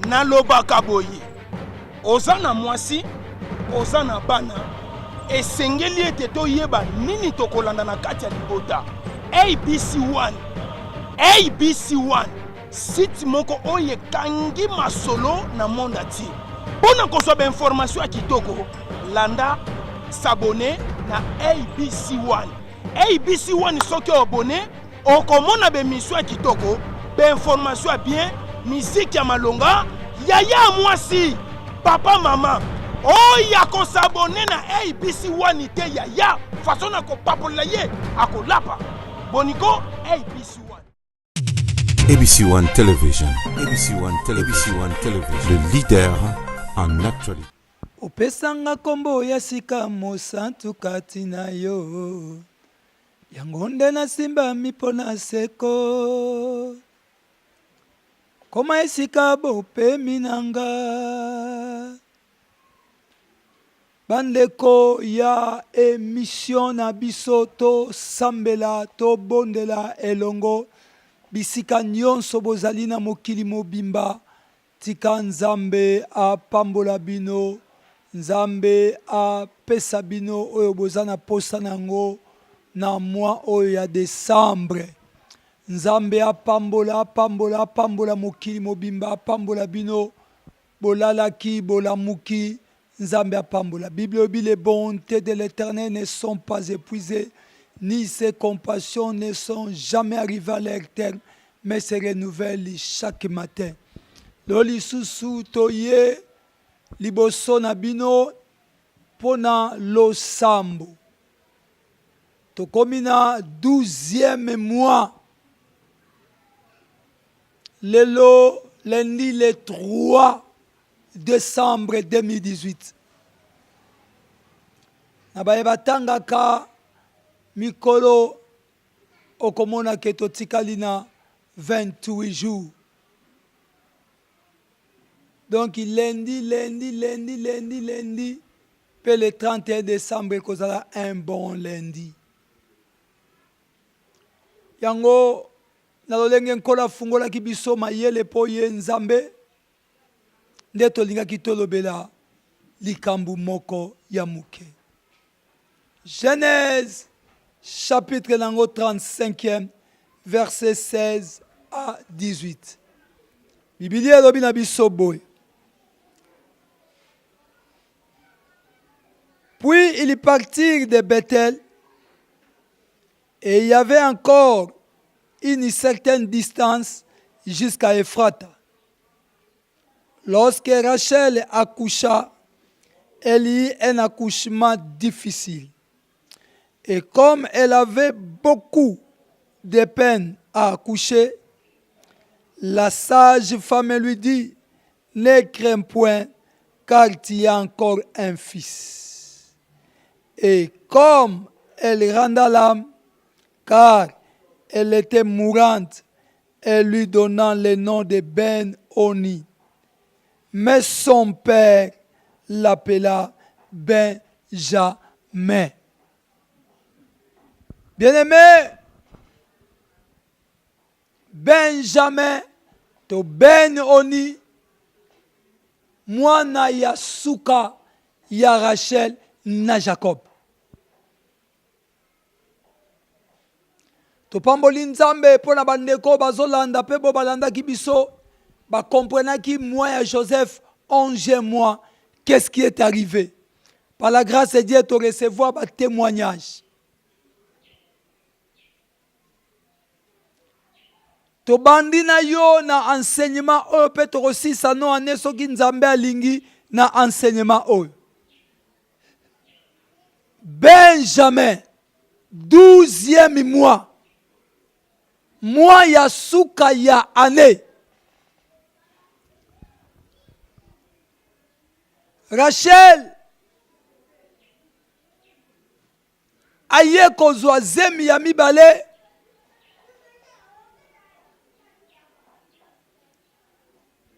Nalobaka boye, oza na mwasi, oza na bana, esengeli ete toyeba nini tokolanda na kati ya libota. ABC1, ABC1, site moko oyo ekangi masolo na monde entier. Mpo na kozwa ba information ya kitoko, landa s'abonner na ABC1. ABC1 soki o abonner, okomona ba émission ya kitoko, ba information ya bien, miziki ya malonga, yaya ya mwasi, papa mama oyo akos'abonner na ABC1 te, yaya façon na kopapolela ye akolapa boniko ABC1. ABC One Television, ABC One Television, ABC One Television, le leader en actualité. Opesanga nkombo ya sika, mosantu kati na yo, yango nde nasimbami mpo na seko, koma esika bopemi na nga. Bandeko ya émission na biso, tosambela, tobondela elongo bisika nyonso bozali na mokili mobimba. Tika Nzambe apambola bino, Nzambe apesa bino oyo boza na posa na yango na mwa oyo ya décembre. Nzambe apambola, apambola, apambola mokili mobimba, apambola bino. Bolalaki, bolamuki, Nzambe apambola. Bible elobi: les bontés de l'Éternel ne sont pas épuisées, ni ses compassions ne sont jamais arrivées à leur terme, mais se renouvellent chaque matin. Lelo lisusu toye liboso na bino mpona losambo. Tokomi na 12e mois, lelo lundi le 3 décembre 2018. Na baye batangaka mikolo, okomona ke totikali na 28 jours. Donc lundi, lundi, lundi, lundi, lundi mpe le 31 décembre ekozala un bon lundi. Yango na lolenge Nkolo afungolaki biso mayele mpo ye Nzambe nde tolingaki tolobela likambo moko ya moke. Genèse chapitre nango 35e, verset 16 à 18. Bibilia elobi na biso boye: Puis ils partirent de Bethel et il y avait encore une certaine distance jusqu'à Ephrata. Lorsque Rachel accoucha, elle eut un accouchement difficile. Et comme elle avait beaucoup de peine à accoucher, la sage femme lui dit: Ne crains point, car tu as encore un fils. Et comme elle renda l'âme, car elle était mourante, elle lui donna le nom de Ben Oni. Mais son père l'appela Benjamin. Bien-aimé, Benjamin to Ben Oni, mwana ya suka ya Rachel na Jacob. Topamboli Nzambe mpo na bandeko bazolanda mpe bo balandaki biso, bakomprenaki mois ya Joseph, 11e mois, qu'est-ce qui est arrivé. Par la grâce de Dieu, torecevoir batémoignage. Tobandi na yo na enseignement oyo mpe tokosisa no ane soki Nzambe alingi na enseignement oyo. Benjamin, 12e mois, mois ya suka ya année. Rachel aye kozwa zemi ya mibale.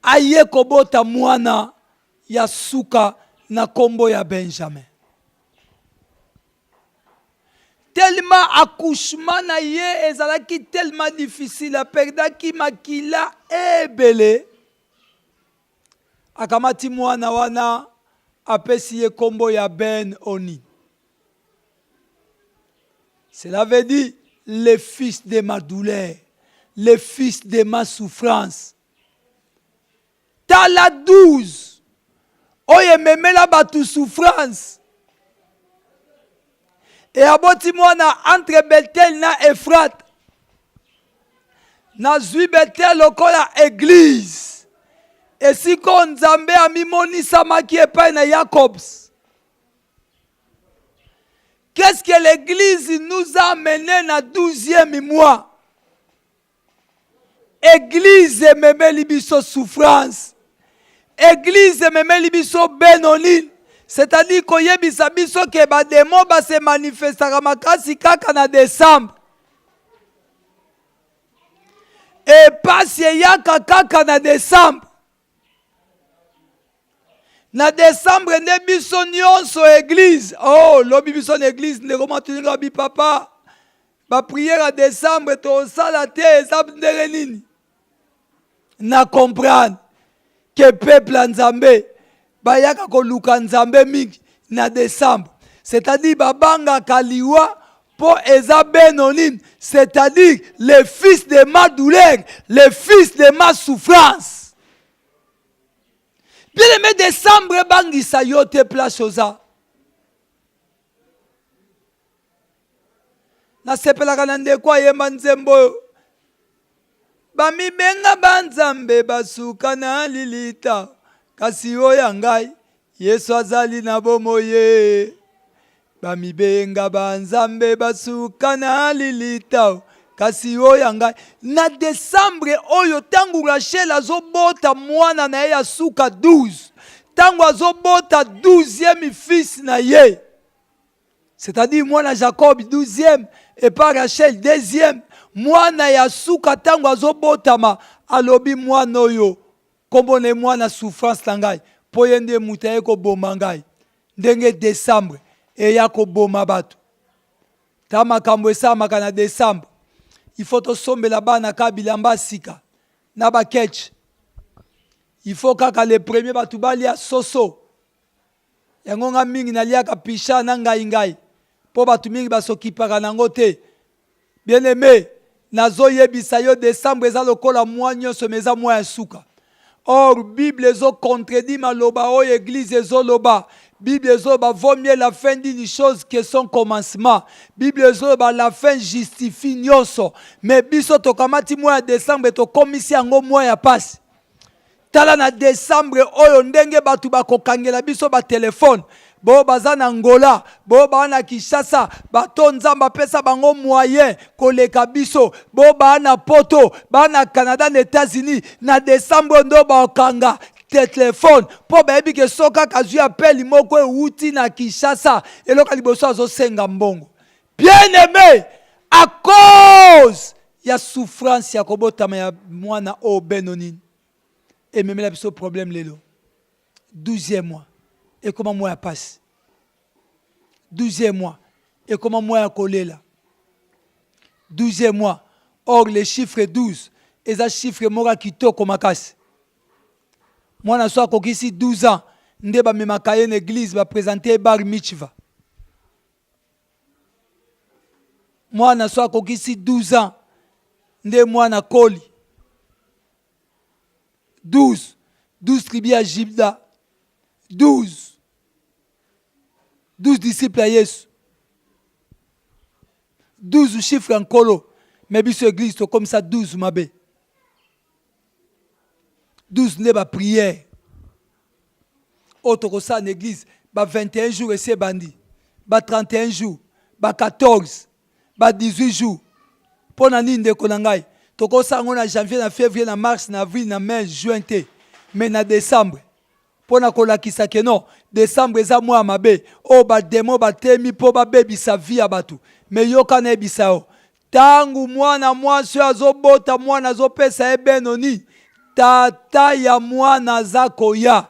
Aye kobota mwana ya suka na nkombo ya Benjamin. Tellement accouchement na ye ezalaki tellement difficile, aperdaki makila ebele. Akamati mwana wana apesi ye kombo ya Ben Oni. Cela veut dire le fils de ma douleur, le fils de ma souffrance. Tala 12 oyo ememela bato souffrance. E aboti mwana entre Bethel na Efrate. Nazwi Bethel lokola eglise esika oyo Nzambe amimonisamaki epai na Jacobs. Qu'est-ce que l'église nous a amené na 12e mois? Eglise ememeli biso souffrance. Eglise ememeli biso benoni. C'est-à-dire koyebisa biso ke ba demons ba se manifestaka makasi kaka na décembre. E pasi eyaka kaka na décembre. Na décembre nde biso nyonso eglise. Oh, lobi biso na eglise ndeko matuninga bi papa. Ba prière ya décembre tosala te eza ndenge nini? Na comprendre que peuple ya Nzambe bayaka koluka Nzambe mingi na décembre. C'est-à-dire babangaka liwa mpo eza benoni, c'est-à-dire le fils de ma douleur, le fils de ma souffrance. Bien aimé, décembre ebangisa yo te place oza. Nasepelaka na ndeko ayemba nzembo oyo bamibenga banzambe basuka na lilita kasi oyo ya ngai Yesu azali na bomoi ye. Bamibenga banzambe basuka na lilita kasi oyo ya ngai. Na Desembre oyo ntango Rachel azobota mwana na ye ya suka 12, ntango azobota 12e fils na ye, c'est-à-dire mwana Jacob 12e epa Rachel 2e, mwana ya suka ntango azobotama alobi mwana oyo Kombo na ye mwana souffrance na ngai po ye nde mutu aye koboma ngai ndenge decembre eya koboma batu ta makambo esalamaka na decembre il faut tosombela bana kaka bilamba ya sika na ba ketch il faut kaka le premier batu balia soso yango nga mingi naliaka picha na ngai ngai po batu mingi basokipaka nango te Bien aime, nazo yebisa yo decembre eza lokola mois nionso mais eza mois ya suka. Or bible ezo contredit maloba oyo eglise ezo loba. Bible ezo loba vaut mieux la fin d'une chose que son commencement. Bible ezo loba la fin justifie nionso. Mais biso tokamati mois ya decembre tokomisi yango mois ya pasi. Tala na decembre oyo ndenge batu bakokangela biso ba telephone bo baza na Angola bo baa na Kinshasa bato Nzambe apesa bango moyen koleka biso bo baa na poto baa na Canada na Etats-Unis na decembre oyo ndo bakanga telephone mpo bayebi ke soki kaka azwi appel moko ewuti na Kinshasa eloko ya liboso azosenga mbongo. Bien aime à cause ya souffrance ya kobotama ya mwana oyo Benoni ememela biso problème lelo 12e mois ekoma mois ya pasi 12e mois ekoma mois ya kolela 12e mois or le chiffre 12 eza chiffre moko ya kitoko makasi mwana so akokisi 12 ans nde bamemaka ye na eglise bapresente ye bar mitzva Mwana so akokisi 12 ans nde mwana akoli. 12 12 tribu ya Juda 12 12 disciples ya Yesu 12 chiffre ya Nkolo mais biso eglise tokomisa 12 mabe 12 nde ba prière oyo tokosala na eglise ba 21 jours esi ebandi ba 31 jours ba 14 ba 18 jours mpo na nini ndeko na ngai tokosala yango na janvier na février na mars na avril na mai juin te mais na décembre mpo na kolakisa ke non décembre eza mwa ya mabe oyo bademo batemi mpo babebisa vie ya bato me yoka nayebisa yo Tangu mwana mwasi oyo azobota mwana azopesa ye Benoni, tata ya mwana aza koya.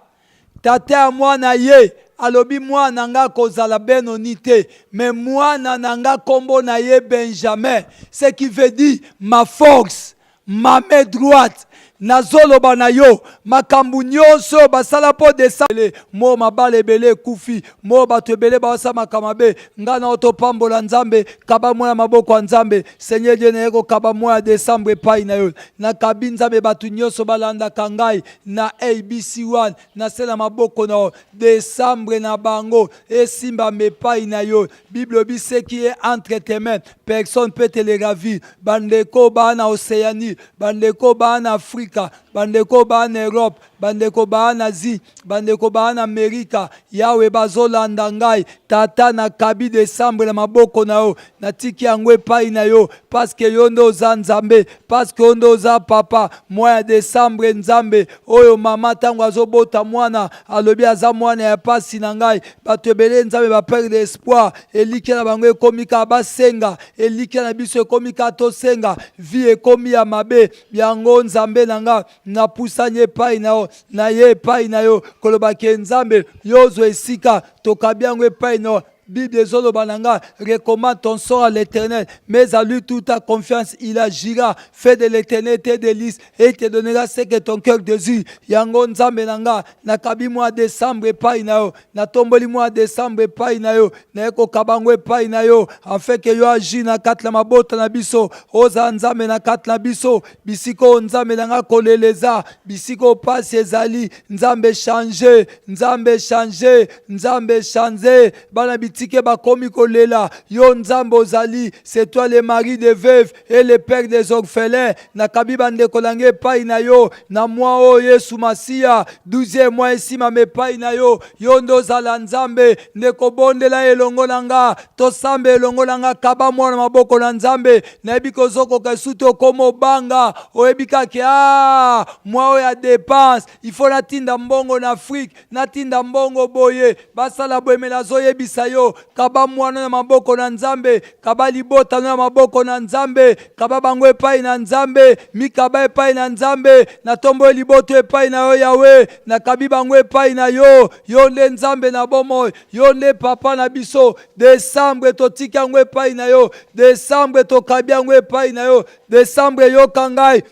Tata ya mwana ye alobi mwana nga akozala Benoni te, mais mwana na nga kombo na ye Benjamin, ce qui veut dire ma force, ma main droite. Nazoloba na yo makambo nyonso oyo basala mpo desembre mo mabala ebele ekufi mo bato ebele baosala makambo mabe. Ngai na yo topambola Nzambe, kaba mwa ya maboko ya Nzambe. Seigneur Dieu, naye kokaba mwa ya desembre epai na yo. Nakabi Nzambe bato nyonso balandaka ngai na ABC1 nasela maboko na yo. Desembre na bango esimbama epai na yo. Bible elobi ce qui est entre tes mains, personne peut te le ravir. Bandeko baa na Océanie, bandeko baa na Afrika, bandeko baa na Europe, bandeko baa na Asie, bandeko baa na Amerika, Yawe bazolanda ngai. Tata, nakabi Desembre na maboko na yo, natiki yango epai na yo, parce que yo nde oza Nzambe, parce que yo nde oza papa. Mwa ya Desembre, Nzambe oyo mama ntango azobota mwana alobi aza mwana ya pasi na ngai. Bato ebele Nzambe ba perdre espoir, elikya na bango ekomi kaka basenga, elikya na biso ekomi kaka tosenga, vie ekomi ya mabe. Yango Nzambe na nga, napusani epai na yo, naye epai na yo koloba ke Nzambe yo ozwa esika, tokabi yango epai na yo. Bible ezoloba na nga, recommande ton sort à l'Éternel, mets à lui toute ta confiance, il agira. Fais de l'Éternel tes délices et il te donnera ce que ton cœur désire. Yango Nzambe na nga, nakabi mwa Desembre epai na yo, natomboli mwa Desembre epai na yo, naye kokaba yango epai na yo, afin que yo agir na kati na mabota na biso, ozala Nzambe na kati na biso. Bisika oyo Nzambe na nga kolela eza, bisika oyo pasi ezali, Nzambe change, Nzambe change, Nzambe change. Bana bitike bakomi kolela, yo Nzambe ozali, c'est toi le mari des veuves et le père des orphelins. Nakabi bandeko na ngai epai na yo na mwa oyo Yesu Masiya, 12e mois esimama epai na yo. Yo nde ozala Nzambe. Ndeko, bondela elongo na nga, tosamba elongo na nga, kaba mwana maboko na Nzambe. Nayebi kozokoka esu te, okoma obanga, oyebi kaka a mwa oyo ya dépense, il faut natinda mbongo na Afrique, natinda mbongo boye, basala boye. Me nazoyebisa yo, kaba mwana na maboko na Nzambe, kaba libota na maboko na Nzambe, kaba bango epai na Nzambe, mikaba epai na Nzambe. Natomboyi liboto epai na yo Yawe, nakabi bango epai na yo. Yo nde Nzambe na bomoi, yo nde papa na biso. Desembre totiki yango epai na yo, Desembre tokabi yango epai na yo. Desembre, yoka ngai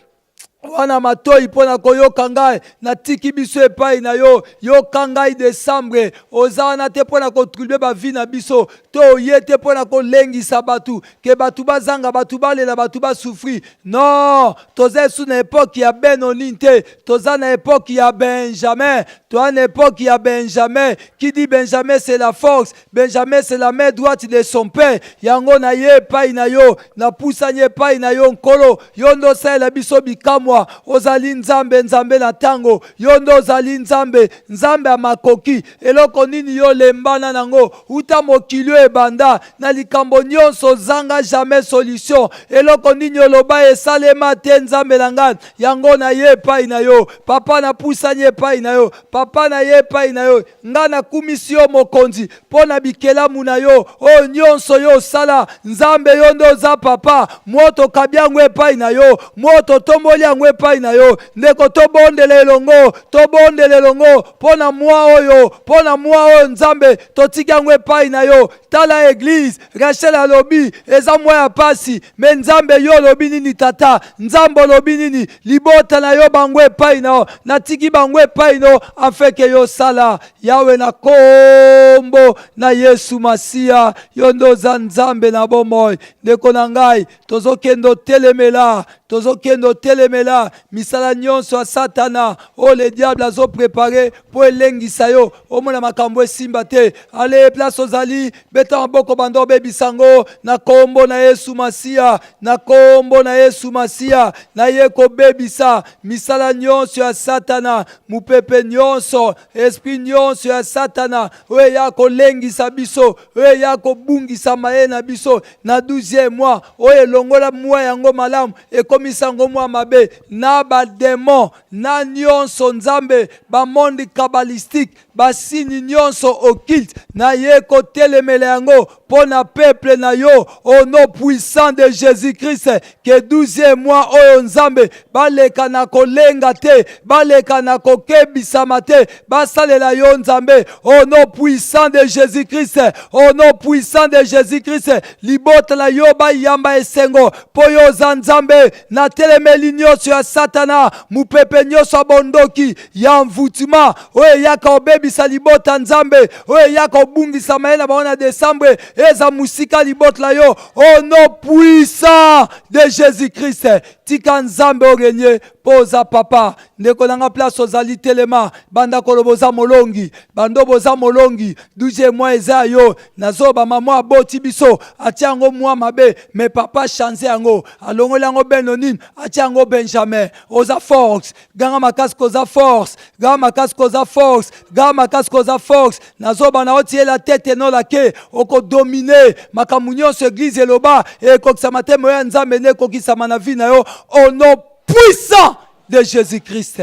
wana matoi mpo na koyoka ngai, natiki biso epai na yo. Yoka ngai Desembre, oza wana te mpo na kotroubler bavie na biso, to oye te mpo na kolengisa bato ke bato bazanga, bato balela, bato basouffrir. Non, toza esu na époque ya Benoni te, toza na époque ya Benjamin, toza na époque ya Benjamin. Qui dit Benjamin, c'est la force. Benjamin, c'est la main droite de son père. Yango na ye epai na yo, napusani epai na yo Nkolo. Yo nde osalela biso bikamwa, ozali Nzambe, Nzambe na ntango. Yo nde ozali Nzambe, Nzambe ya makoki. Eloko nini yo lembana nango uta mokili oyo ebanda? Na likambo nyonso ozanga jamais solution. Eloko nini oloba esalema te? Nzambe na ngai, yango na ye epai na yo papa, napusani epai na yo papa, na ye epai na yo. Ngai nakumisi yo mokonzi mpo na bikelamu na yo oyo nyonso yo osala. Nzambe, yo nde oza papa. Moto okabi yango epai na yo, moto otomboli yango epai na yo. Ndeko, tobondela elongo, tobondela elongo mpo na mwa oyo, mpo na mwa oyo. Nzambe, totiki yango epai na yo. Tala église, Rachel alobi eza mwa ya pasi, me Nzambe, yo olobi nini? Tata Nzambe, olobi nini? Libota na yo bango epai na yo, natiki bango epai na yo, afin que yo sala. Yawe, na kombo na Yesu Masiya, yo nde oza Nzambe na bomoi. Ndeko na ngai, tozokende otelemela, tozokende otelemela misala nyonso ya Satana oyo le diable azoprépare mpo elengisa yo, omona makambo esimba te. Ale, place ozali, beta maboko, banda obebisa yango na kombo na Yesu Masiya. Na kombo na Yesu Masiya, naye kobebisa misala nyonso ya Satana, mopepe nyonso, esprit nyonso ya Satana oyo eya kolengisa biso, oyo eya kobungisa maye na biso na 12e mois, oyo elongola mwa yango malamu, ekomisa yango mwa mabe, na badémon na nyonso. Nzambe, bamonde kabbalistique, basini nyonso occulte, naye kotelemela yango mpo na peuple na yo, au nom puissant de Jésus Christ. Ke 12e mois oyo, Nzambe, baleka na kolenga te, baleka na kokebisama te, basalela yo Nzambe, au nom puissant de Jésus Christ, au nom puissant de Jésus Christ. Libota na yo bayamba esengo mpo yo oza Nzambe. Natelemeli nyonso ya Satana, mopepe nyonso ya bondoki ya envoûtement oyo eyaka kobebisa libota Nzambe, oyo eyaka kobungisa maye na bango na Desembre, eza mosika libota la yo au nom puissant de Jésus-Christ. Tika Nzambe orenye mpo oza papa. Ndeko na nga, place ozali, telema, banda koloba oza molongi, bando boza molongi. 12 mois eza ya yo. Nazoba mama aboti biso, atia yango mwa mabe, mais papa change yango, alongoli yango Benoni, atia yango Benjamin. Oza force, ganga makasi koza force, ganga makasi koza force, ganga makasi koza force. Nazoba na otiela tete nolake okodomine makambo nyonso. Église eloba ekokisama te, moya Nzambe nde ekokisama na vie na yo au nom puissant de Jésus Christ.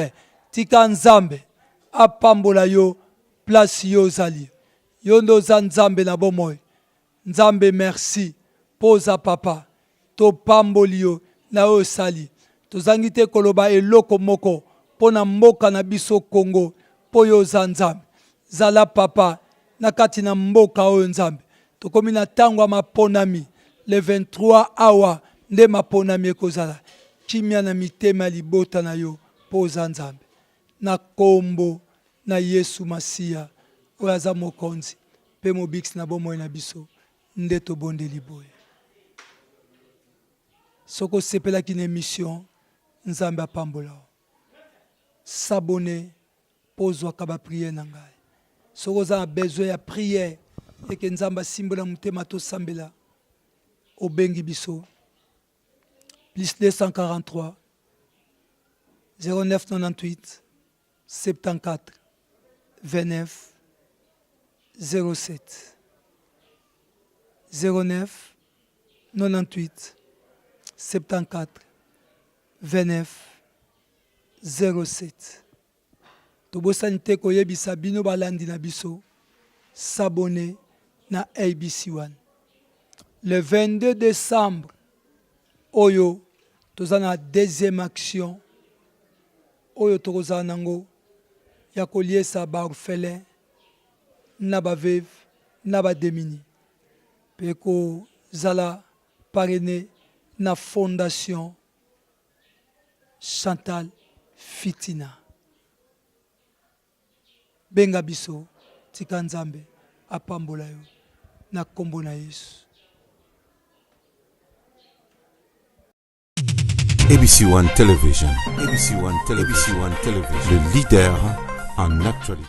Tika Nzambe apambola yo place yo ozali. Yo nde oza Nzambe na bomoi. Nzambe, merci mpo oza papa. Topamboli yo na oyo osali. Tozangi te koloba eloko moko mpo na mboka na biso Kongo, mpo yo oza Nzambe. Zala papa na kati na mboka oyo. Nzambe, tokomi na ntango ya maponami le 23 awa nde maponami ekozala. Kimia na mitema ya libota na yo, mpo oza Nzambe. Na nkombo na Yesu Masiya oyo aza mokonzi mpe mobikisi na bomoi na biso nde tobondeli boye. Soki osepelaki na émission, Nzambe apambola yo. S'abonner mpo ozwaka baprière na ngai. Soki oza na besoin ya prière eke Nzambe asimbola motema tosambela, obengi biso +243 09 98 74 29 07, 09 98 74 29 07. Tobosani te koyebisa bino balandi na biso, s'abonner na ABC 1. Le 22 décembre oyo toza na deuxième action oyo tokozala nango ya koliesa baorphelin na baveuve na badémunis, mpe kozala parrainé na Fondation Chantal Fitina. Benga biso, tika Nzambe apambola yo na nkombo na Yesu. ABC One Television, ABC One Television, ABC One Television, le leader en actualité.